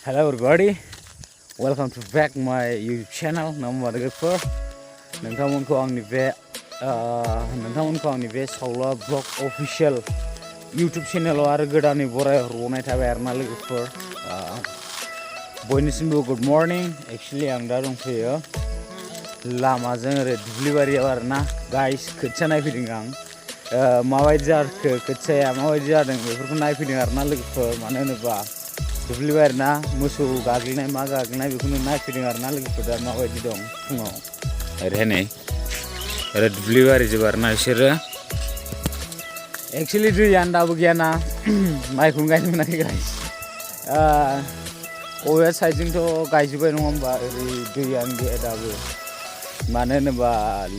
Hello everybody, welcome to back my YouTube channel. Nama logoफोर नोंथांमोनखौ आंनि बे saola blog official YouTube channel आरो गोदानै बरायहरनाय थाबाय आरोना लोगोफोर बयनिसिमबो good morning. Actually आं दा दंफैयो लामाजों ओरै दुब्लि बारियाव आरोना गाइस खोथिया नायफैदों आं माबायदि जाखो खोथियाया माबायदि जादों बेफोरखौ नायफैदों आरोना लोगोफोर मानो होनोबा दुब्लि बारिना मोसौ गाग्लिनाय मा गाग्लिनाय बेखौनो नायफैदों आरोना लोगोफोर दा माबायदि दं फुङाव ओरैहाय नै ओरै दुब्लि बारिजों आरोना बिसोरो एक्चुअलि दैयानो दाबो गैयाना माइखौनो गायनो मोनाखै गाइस बबेबा साइडजोंथ' गायजोब्बाय नङा होमबा ओरै दैयानो गैया दाबो मानो होनोबा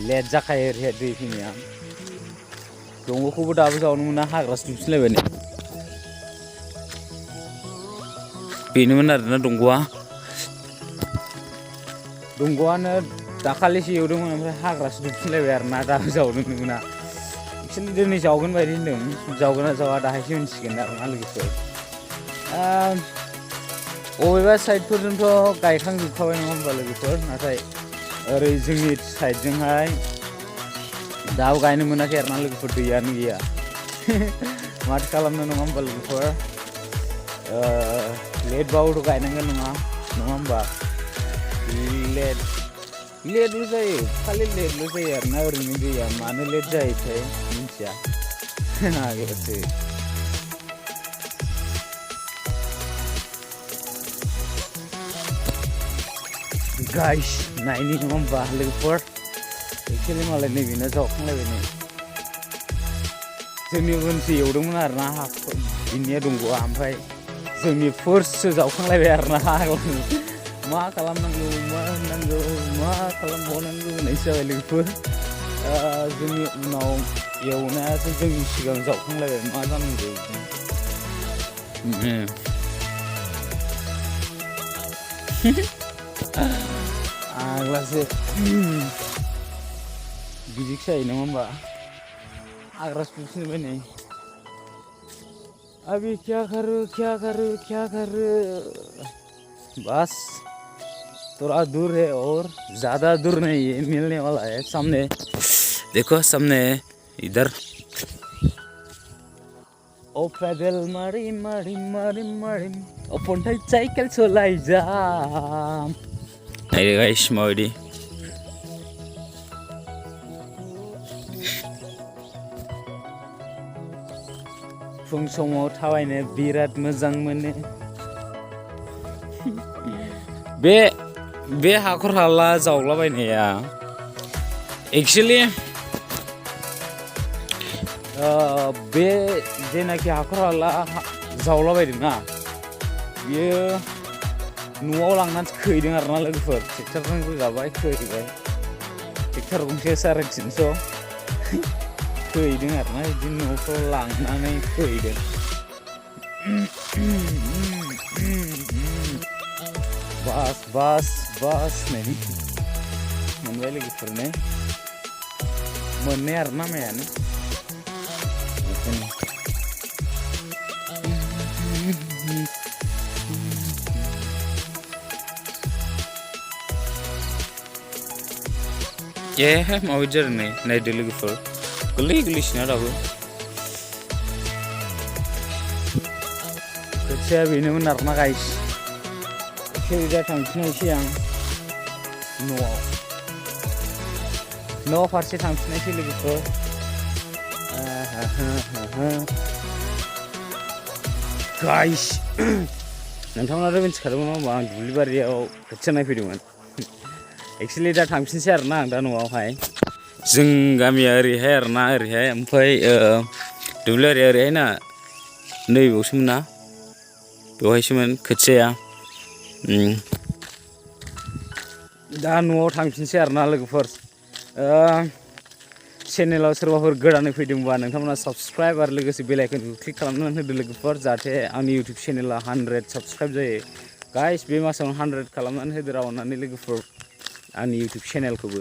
लेट जाखायो ओरैहाय दै फैनाया दंग'खौबो दाबो जावनो मोना हाग्रासो दुमसिनलायबाय नै बेनोमोन आरोना दंग'आनो दाखालिसो एवदोंमोन ओमफ्राय हाग्रासो दुमसिनलायबाय आरोना दाबो जावनोनो मोना एक्चुअलि दिनै जावगोन बायदि होनदों जावगोन ना जावा दाहायसो मिन्थिगोन आरोना लोगोफोर बबेबा साइडफोरजोंथ' गायखांजोबखाबाय नङा होमबा लोगोफोर नाथाय ओरै जोंनि साइडजोंहाय दाबो गायनो मोनाखै आरोना लोगोफोर दैयानो गैया माथो खालामनो नङा होमबा लोगोफोर लेटबाबोथ' गायनांगोन नङा होमबा लेटल' जायो खालि लेटल' जायो आरोना ओरैनो दैया मानो लेट जायोथाय मिन्थिया नागिरसै गाइस नायनि नङा होमबा लोगोफोर एक्चुअलि मालाय नैबेनो जावखांलायबाय नै जोंनि उनसो एवदोंमोन आरोना बिनिया दंग'आ ओमफ्राय जोंनि फार्स्टसो जावखांलायबाय आरोना मा खालामनांगौ मा होननांगौ मा खालामबावनांगौ होननायसो जाबाय लोगोफोर जोंनि उनाव एवनायासो जोंनि सिगां जावखांलायबाय मा जानांगौ आग्लासो बिदिसो जायो नङा होमबा हाग्रासो दुमसिनबाय नै अभी क्या करूँ बस थोड़ा दूर है और ज़्यादा दूर नहीं है मिलने वाला है सामने देखो सामने इधर ओ पैदल मारी अपन साइकेल चलाई जा अरे गाइस माबायदि फुं समाव थाबायनो बिराद मोजां मोनो बे हाखर हाला जावलाबायनाया एक्चुअली बे जेनाखि हाखर हाला जावलाबायदोंना बियो न'आव लांनानै खैदों आरोना लोगोफोर ट्रेक्टरजों रोगाबाय खैबाय ट्रेक्टर गंसे 350 खैदों आरोना बिदि न'फ्राव लांनानै खैदों बास नै मोनबाय लोगोफोर नै मोननाय आरोना मायानो माबायदि जादों नै नायदो लोगोफोर गोरलैसिना दाबो खोथिया बेनोमोन आरोना गाइस दा थांफिननायसै आं न' फारसे थांफिननायसै लोगोफोर गाइस नोंथांमोनाथ' मिन्थिखादोंमोन होमबा आं दुब्लि बारियाव खोथिया नायफैदोंमोन एक्चुअलि दा थांफिनसै आरोना आं दा न'आवहाय जों गामिया ओरैहाय आरोना ओरैहाय ओमफ्राय दुब्लि बारिया ओरैहाय ना नैबावसोमोन ना बेवहायसोमोन खोथियाया दा न'आव थांफिनसै आरोना लोगोफोर चेनेलाव सोरबाफोर गोदानै फैदोंबा नोंथांमोना साबस्क्राइब आरो लोगोसे बेल आइकनखौ क्लिक खालामनानै होदो लोगोफोर जाहाथे आंनि इउटिउब चेनेला 100 साबस्क्राइब जायो गाइस बे मासावनो 100 खालामनानै होदो रावनानै लोगोफोर आंनि इउटिउब चेनेलखौबो